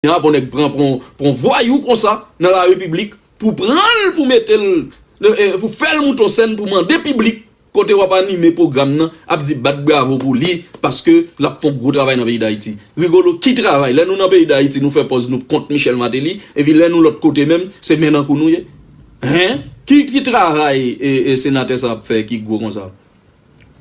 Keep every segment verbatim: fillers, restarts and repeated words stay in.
Kounya pou nèg pran pou yon, pou yon vwayou konsa nan la repiblik, pou pran l, pou mete l, e, pou fè l moute yon sèn, pou mande piblik kote w ap anime pwogram nan, ap di bat bravo pou li, paske l ap fè yon gwo travay nan peyi Dayiti. Rigolo, ki travay? Lè nou nan peyi Dayiti, nou fè pòz nou kont Michel Martelly, epi lè nou lòt kote menm, se men nan kou nou ye. Hen? Ki, ki travay e, e senatè sa ap fè ki gwo konsa?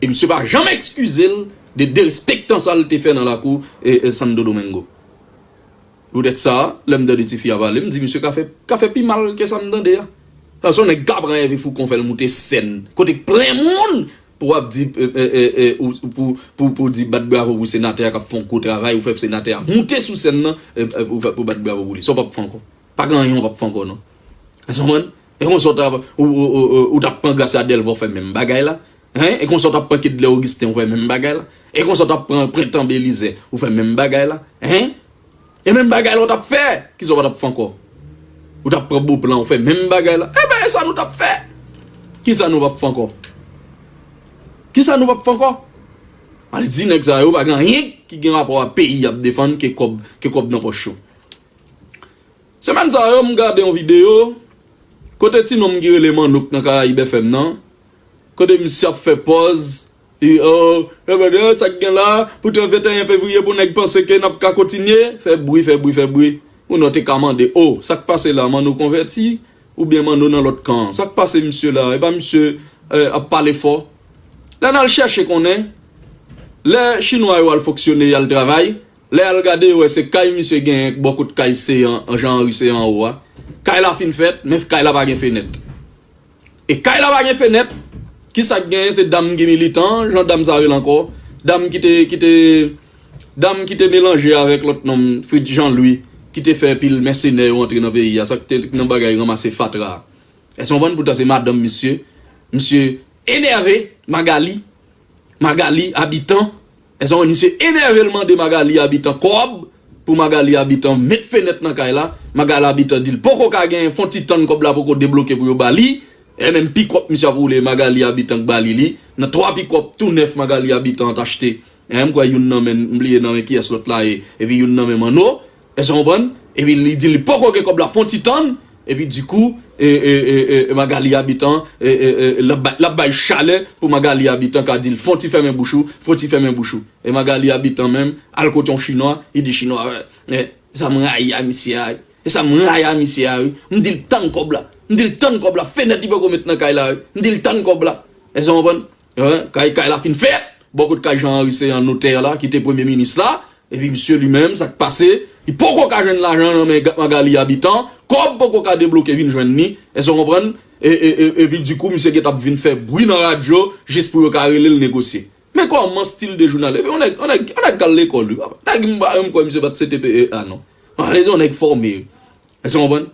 E misye pa janm ekskize l de derespektan sa l te fè nan lakou e, e Santo Domingo. Poutèt sa, lè m tande tifi a pale, m di misye ka fè, ka fè pi mal ke sa m tande a. Sa se yon nèg k ap ranyen epi fou kon fè l moute sèn kote k plen moun pou w ap di, e, e, e, e, ou, pou, pou, pou di bat bravo pou senatè a k ap fè yon gwo travay, ou fè senatè a moute sou sèn nan, e, e, pou, pou bat bravo pou li. Sa w p ap fè ankò. Pa gen anyen w p ap fè ankò, non. Èske w konprann? E konsa w t ap, ou, ou, ou, ou, ou t ap pran Gracia Delva, w fè menm bagay la. Hen? E konsa w t ap pran Kedlè Augustin, ou fè menm bagay la. E konsa w t ap pran Prentan Belizaire, ou fè menm bagay la. Hen? E menm bagay la w t ap fè. Kisa w pa t ap fè ankò? Ou t ap pran Beauplan, ou fè menm bagay la. Enben, e sa nou t ap fè. Kisa nou p ap fè ankò? Kisa nou p ap fè ankò? Al di nèg sa yo pa gen anyen ki gen rapò a peyi y ap defann ke kòb, ke kòb nan pòch yo. Semèn sa yo, m gade yon videyo kote ti nonm ki rele Manno k nan Karayib F M nan, kote misye ap fè pòz, e, o, e, e, sa k gen la, pou trant venteyen fevriye, pou nèg panse ke n ap ka kontinye, fè bri, fè bri, fè bri. Ou non te ka mande, o, sa k pase la, Manno konvèti, oubyen Manno nan lòt kan an? Sa k pase misye la? E pa misye, e, ap pale fò? Lè n al chèche konnen, lè Chinwa yo al fonksyone, y al travay, lè y al gade, yo wè se kay misye genyen bò kot kay Seyan, Jean Henry Seyan anwo a. Kay la fin fèt, men kay la pa gen fenèt. E kay la pa gen fenèt, kisa k genyen? Se dam ki militan, jan dam sa rele ankò, dam ki te, ki te, dam ki te melanje avèk lòt nonm, Fritz Jean Louis, ki te fè pil mèsenè yo antre nan peyi a, sa k te nan bagay ranmase fatra a. Èske w konprann? Poutan se madanm misye, misye enève, Magali, Magali Habitant. Èske w konprann? Misye enève, l mande Magali Habitant kòb pou Magali Habitant met fenèt nan kay la. Magali Habitant di l poko ka genyen, fè yon ti tann, kòb la poko debloke pou yo ba li. E menm pikòp misye ap woule, Magali Habitant k ba li li. Nan twa pikòp tou nèf Magali Habitant t achte. Hen, m kwè youn nan men, m bliye nan men kiyès lòt la ye. Epi youn nan men Manno. Èske w konprann? Epi li di li poko gen kòb la, fè yon ti tann. Epi dikou, e, e, e, e, Magali Habitant, e, e, e, l ap bay, l ap bay chalè pou Magali Habitant ka di l fè yon ti fèmen bouch ou, fè yon ti fèmen bouch ou. E Magali Habitant menm, al kote yon chinwa, li di chinwa, e, e, sa m rayi a misye a, wi. E sa m rayi a misye a, wi. M di l tann kòb la. M di l tann kòb la, fenèt li poko met nan kay la, wi. M di l tann kòb la. Èske w konprann? Wi, kay, kay la fin fèt. Bò kot kay Jean Henry Ceant notè la, ki te premye minis la. Epi misye li menm, sa k pase? Li poko ka jwenn lajan nan men Ga-, Magali Habitant. Kòb poko ka debloke vin jwenn li. Èske w konprann? E, e, e, epi dikou, misye gentan ap vin fè bri nan radyo, jis pou yo ka rele l negosye. Men kòman stil de jounal? Epi yon nèg, yon nèg, yon nèg k al lekòl, wi, papa. Nèg m pa menm kwè misye pa t C T P E A, non. Yon nèg fòme, wi. Èske w konprann?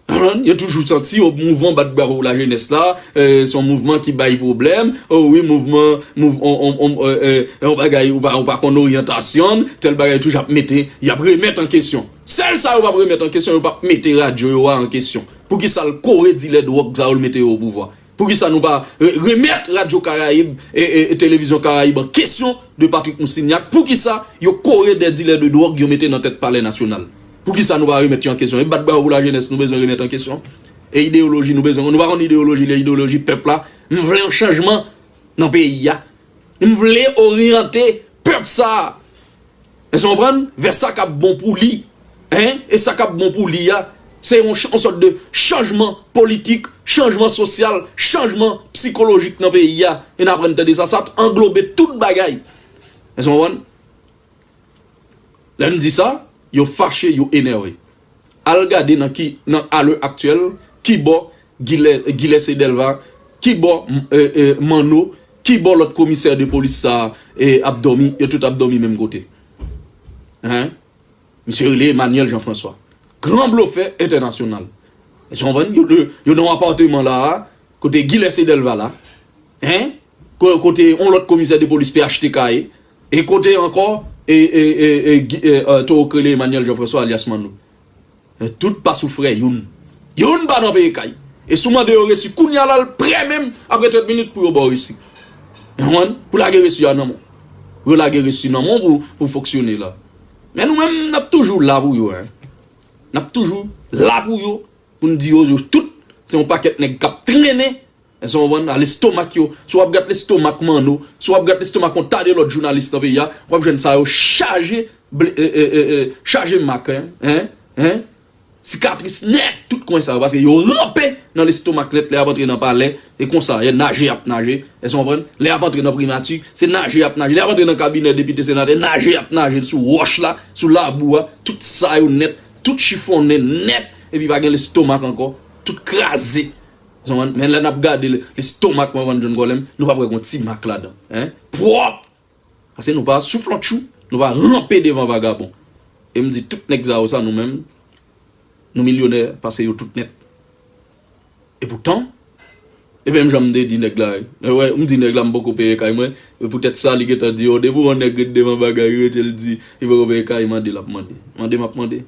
Konprann? Yo toujou santi yo mouvman bat bravo pou lajenès la, e, se yon mouvman ki bay pwoblèm. O wi, mouvman, mouv-, on, on, on, e, e, yon bagay, ou pa, ou pa konn oryantasyon l, tèl bagay, toujou ap mete, y ap remèt an kesyon. Sèl sa yo p ap remèt an kesyon, yo p ap mete radyo yo a an kesyon. Poukisa l kore dilè dwòg sa yo, l mete yo o pouvwa? Poukisa nou pa re-, remèt Radyo Karayib e, e, e Televizyon Karayib an kesyon de Patrick Moussignac? Poukisa yo kore de dilè de dwòg yo mete nan tèt Palè Nasyonal? Poukisa nou pa remèt yo an kesyon? E bat bravo pou lajenès nou bezwen remèt an kesyon? E ideyoloji nou bezwen, nou pa konn ideyoloji, lè ideyoloji pèp la. M vle yon chanjman nan peyi a. M vle oryante pèp sa a. Èske w konprann? Vè sa k ap bon pou li. Hen? E sa k ap bon pou li a, se yon ch-, yon sòt de chanjman politik, chanjman sosyal, chanjman sikolojik nan peyi a. E n aprann tande sa, sa t anglobe tout bagay. Èske w konprann? Lè m di sa, yo fache, yo enève. Al gade nan ki, nan, a lè aktyèl, ki bò Gilè, Gilè Sedelva, ki bò, e, e, Manno, ki bò lòt komisè de polis sa, e, ap dòmi, yo tout ap dòmi menm kote. Hen? Misye rele Emmanuel Jean François. Gran blofè entènasyonal. Èske w konprann? Yo de, yo nan yon apatman la a, kote Gilè Sedelva la. Hen? Ko-, kote yon lòt komisè de polis P H T K ye. E kote ankò, e, e, e, e, Gi-, e, e, towo k rele Emmanuel Jean François alyas Manno. E tout pa sou frè youn. Youn pa nan peye kay. E si w mande yo resi kounye a la, l prè menm, apre trant minit pou yo ba w resi. Ou konprann? Pou lage resi a nan men w. Pou yo lage resi nan men w pou, pou fonksyone la. Men nou menm, n ap toujou la pou yo, en. N ap toujou la pou yo, pou n di yo, yo tout, se yon pakèt nèg k ap trennen, èske w konprann, a lestomak yo. Si w ap gad lestomak Manno, si w ap gad lestomak yon ta de lòt jounalis nan peyi a, w ap jwenn sa yo chaje, ble- e, e, e, e, chaje mak, en, en, en, sikatris nèt, tout kwen sa yo, paske yo ranpe nan lestomak nèt lè y ap antre nan palè, e konsa, y a naje y ap naje, èske w konprann? Lè y ap antre nan primati, se naje y ap naje, lè y ap antre nan kabinè depite senatè, naje y ap naje sou wòch la, sou labou a, tout sa yo nèt, tout chifonnen nèt, epi pa gen lestomak ankò, tout kraze. Èske w konprann? Men lè n ap gade le- lestomak Van John Colem, nou p ap wè gon ti mak ladan, en, pwòp! Paske nou pa souflantchou, nou pa ranpe devan vagabon. E m di tout nèg sa yo sa, nou menm, nou milyonè pase yo tout nèt. E poutan, e menm jan m te di nèg la, e wè, m di nèg la m poko peye kay mwen, e poutèt sa li gentan di, o, depi yon nèg ret devan bagay, rete l di, li poko peye kay, mande l ap mande. Mande m ap mande.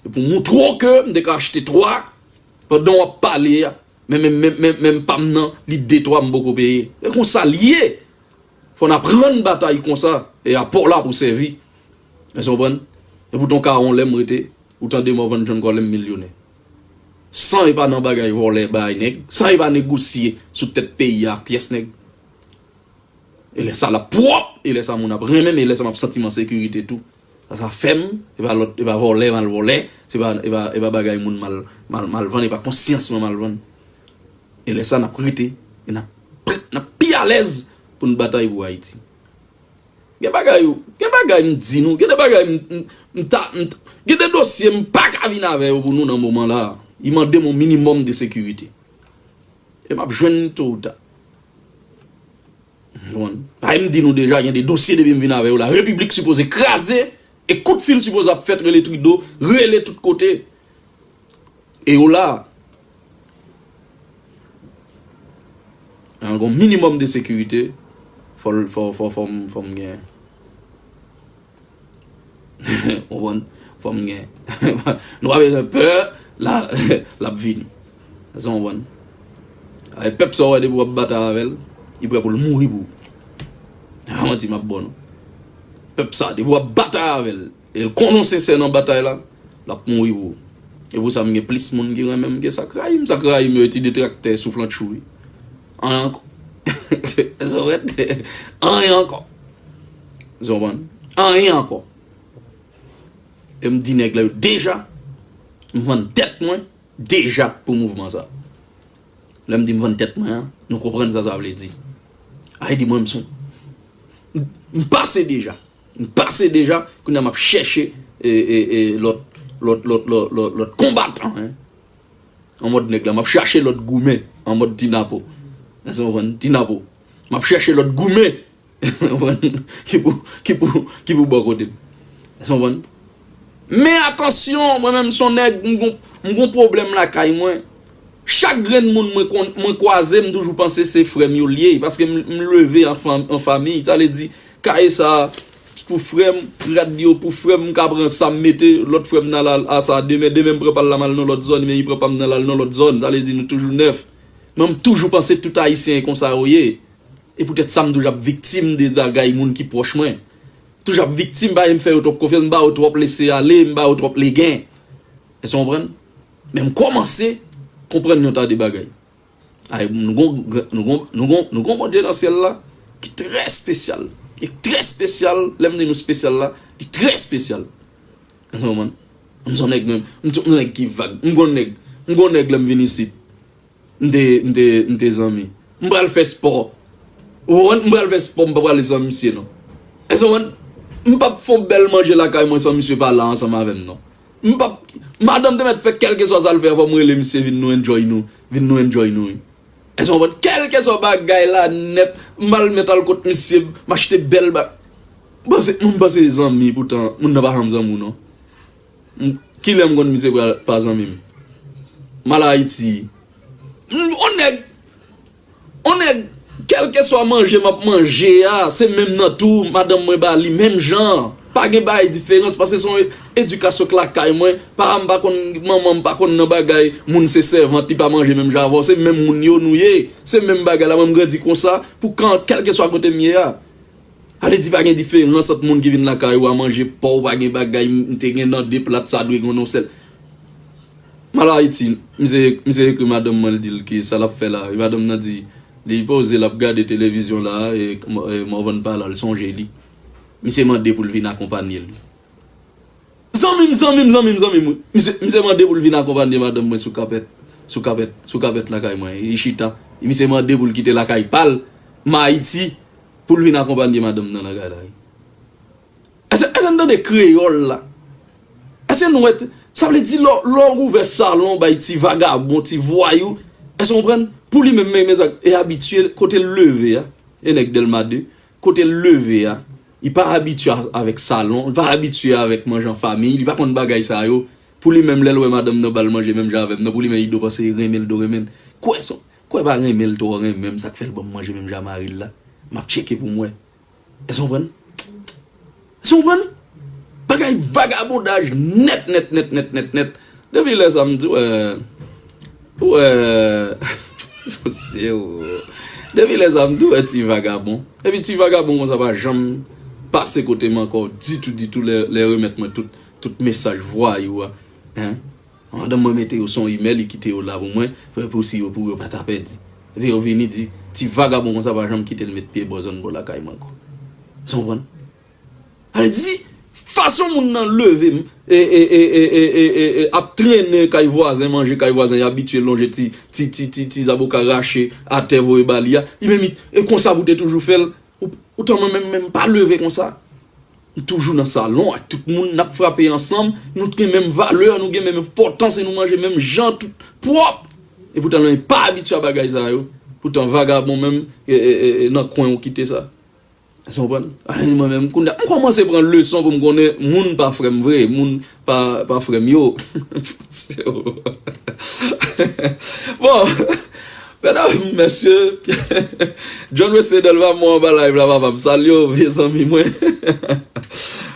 E pou moutre w ke m te ka achte twa, pandan w ap pale a, men, men, men, men, men pa m nan, li de twa m poko peye. E konsa l ye. Fò n aprann batay konsa, e a pa w la pou sèvi. Èske w konprann? E poutan w ka wè yon lè m rete, ou tande m ap vann John Colem milyonè. San e pa nan bagay vòlè bay nèg, san e pa negosye sou tèt peyi a ak pyès nèg. E lè sa l ap pwòp, e lè sa moun ap renmen m, e lè sa m ap santi m an sekirite tou. Sa, sa fè m, e pa lòt, e pa vòlè m al vòlè, se pa, e pa, e pa bagay moun m al, m al, m al vann, e pa konsyans mwen m al vann. E lè sa n ap rete, e n ap, n ap pi alèz pou n batay pou Ayiti. Gen bagay, gen bagay m di nou, gen de bagay m, m, m ta, m ta, gen de dosye m pa ka vin avè yo pou nou nan moman la. Li mande m yon minimòm de sekirite. E m ap jwenn li to ou ta. Ou konprann? Paske m di nou deja, gen de dosye depi m vin avè yo la. Repiblik sipoze kraze, e kout fil sipoze ap fèt, rele Trudeau, rele tout kote. E yo la. An gon minimòm de sekirite, fò, fò, fò, fò, m- fò m gen. Ou konprann? Fò m gen. Nou pa bezwen pè, la, l ap vini. Èske w konprann? E pèp sa w wè depi w ap batay avè l, li prè pou l mouri pou ou. A manti m ap ba w non. Pèp sa, depi w ap batay avè l, e l konnen w sensè nan batay la, l ap mouri pou ou. E pou sa m gen plis moun ki renmen m ke sa k rayi m. Sa k rayi m yo e ti detraktè souflantchou wi. Anyen ankò. Èske w konprann? Anyen ankò. Èske w konprann? Anyen ankò. E m di nèg la yo deja, m vann tèt mwen deja pou mouvman sa. Lè m di m vann tèt mwen an, nou konprann sa sa vle di. Ay di mwen m son. M, m pase deja. M pase deja, kounye a m ap chèche e, e, e, lòt, lòt, lòt, lòt, lòt, lòt konbatan, en. An mòd nèg la, m ap chache lòt goumen, an mòd Ti Napo. Èske w konprann? Ti Napo. M ap chèche lòt goumen. Ki pou, ki pou, ki pou bò kote m. Èske w konprann? Men atansyon, mwen menm se yon nèg, m gon, m gon pwoblèm lakay mwen. Chak grenn moun mwen konn, mwen kwaze, m toujou panse se frè m yo l ye, paske m, m leve an fam-, an fanmi. Sa vle di, kaye sa pou frè m, rad yo pou frè m, m ka pran sa m mete, lòt frè m nan l al a sa, demen, demen m pran pa l la m al nan lòt zòn, men li pran pa m nan l al nan lòt zòn. Sa vle di nou toujou nèf. Mwen m toujou panse tout Ayisyen e konsa yo ye. E poutèt sa m toujou ap viktim de bagay moun ki pwòch mwen. Toujou ap viktim, paske m fè yo twòp konfyans, m ba yo twòp lese ale, m ba yo twòp legen. Èske w konprann? Men m kòmanse konprann yon ta de bagay. Ay, nou gon, nou gon, nou gon, nou gon Bondye nan syèl la ki trè espesyal. Li trè espesyal, lè m di nou espesyal la, li trè espesyal. Èske w konprann? M se yon nèg menm, m se yon nèg ki vag. M gon nèg, m gon nèg lè m vin isit. M te, m te, m te zanmi. M pral fè spò. Ou konprann? M pral fè spò, m pa prale san misye non. Èske w konprann? M p ap fè yon bèl manje lakay mwen san misye pa la ansanm avè m non. M p ap, madanm te mèt fè kèlkeswa sa l fè, fò m rele misye vin nou enjoy nou, vin nou enjoy nou wi. Èske w konprann? Kèlkeswa bagay la nèt, m al mèt al kot misye, m achte bèl ba-, m panse, m panse zanmi, poutan moun nan pa janm zanmi w non. M, kilè m konn misye pral pa zanmi m? M al Ayiti. M, on nèg, on nèg, kèlkeswa manje m ap manje a, se menm nan tou, madanm mwen ba li menm jan. Pa gen bagay diferans, paske se yon e-, edikasyon k lakay mwen. Paran m pa konn, manman m pa konn nan bagay, moun se sèvant, li pa manje menm jan avè w. Se menm moun yo nou ye. Se menm bagay la, mwen m grandi konsa, pou kan, kèlkeswa kote m ye a. Ale di pa gen diferans ant moun ki vin lakay ou a manje pa w, pa gen bagay, m te gen nan de plat, sa dwe gen yon sèl. M al Ayiti, misye, misye ekri madanm mwen, l di l ki sa l ap fè la. E madanm nan di, li poze, l ap gade televizyon la, e, e Morvan pale, l sonje li. Misye mande pou l vin akonpanye l. Zanmi m, zanmi m, zanmi m, zanmi m, wi. Misye, misye mande pou l vin akonpanye madanm mwen sou kapèt, sou kapèt, sou kapèt lakay mwen. Li chita. Misye mande pou l kite lakay pa l, m Ayiti, pou l vin akonpanye madanm nan lakay la, wi. Èske, èske n tande kreyòl la? Èske nou wè, sa vle di lè, lè w ouvè salon bay ti vagabon, ti vwayou, èske w konprann? Pou li menm, men, men sa, e abitye, kote l leve a, e nèg Dèlma de, kote l leve a, li pa abitye a, avèk salon, li pa abitye avèk manje an fanmi, li pa konn bagay sa yo. Pou li menm, lè l wè madanm nan ba l manje menm jan avè m nan, pou li menm, li do panse renmen l, do renmen l. Kwè son, kwè pa renmen l twò renmen m, sa k fè l ban m manje menm jan mari l la. M ap tcheke pou m wè. Èske w konprann? Èske w konprann? Bagay vagabondaj nèt, nèt, nèt, nèt, nèt, nèt. Depi lè sa, m di, wè, wè, se ou. Depi lè sa, m di, wè, ti vagabon. Epi ti vagabon konsa pa janm pase kote m ankò ditou, ditou, lè, lè remèt mwen tout, tout mesaj vwayou a. Hein? Pandan mwen mete yo sou yon imèl, li kite yo la pou mwen, pou si yo, pou yo pa ta pèdi. Epi yo vini di, ti vagabon konsa pa janm kite l met pye bò zòn bò lakay mwen ankò. Sa w konprann? Sa vle di, fason moun nan leve m, e, e, e, ap trennen kay vwazen, manje kay vwazen, y abitye lonje ti, ti, ti, ti, ti zaboka rache atè voye ba li a, li menm, e konsa pou te toujou fè l, ou, ou tan mwen menm, menm pa leve konsa. M toujou nan salon ak tout moun, n ap frape ansanm, nou gen menm valè, nou gen menm enpòtans e nou manje menm jan, tout pwòp. E poutan nou pa abitye a bagay sa yo. Poutan vagabon menm, e, e, e, e, nan kwen ou kite sa. Èske w konprann? Mwen menm, kounye a, m kòmanse pran leson pou m konnen moun pa frè m vre, moun pa, pa frè m yo. Bon, medam, mesye, John Wesley Delva, mwen anba live la, papa, m salye w, vye zanmi mwen.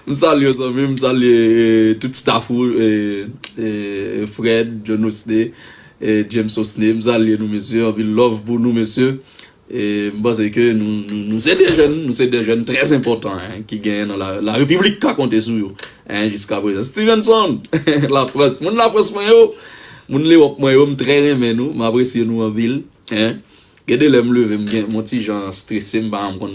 M salye w, zanmi m, m salye, eh, tout staff ou, eh, eh, Fred, John Wesley, eh, James Osney, m salye nou, mesye, anpil love pou nou, mesye. E m panse ke nou, nou, nou se de jèn, nou se de jèn trè enpòtan, hein, ki genyen nan la, la Repiblik ka konte sou yo, hein, jiska prezan. Stevenson, Lafrans, moun Lafrans mwen yo, moun Lewòp mwen yo, m trè renmen nou, m apresye nou anpil, hein. Gen de lè m leve, m gen, m on ti jan strese, m pa janm konn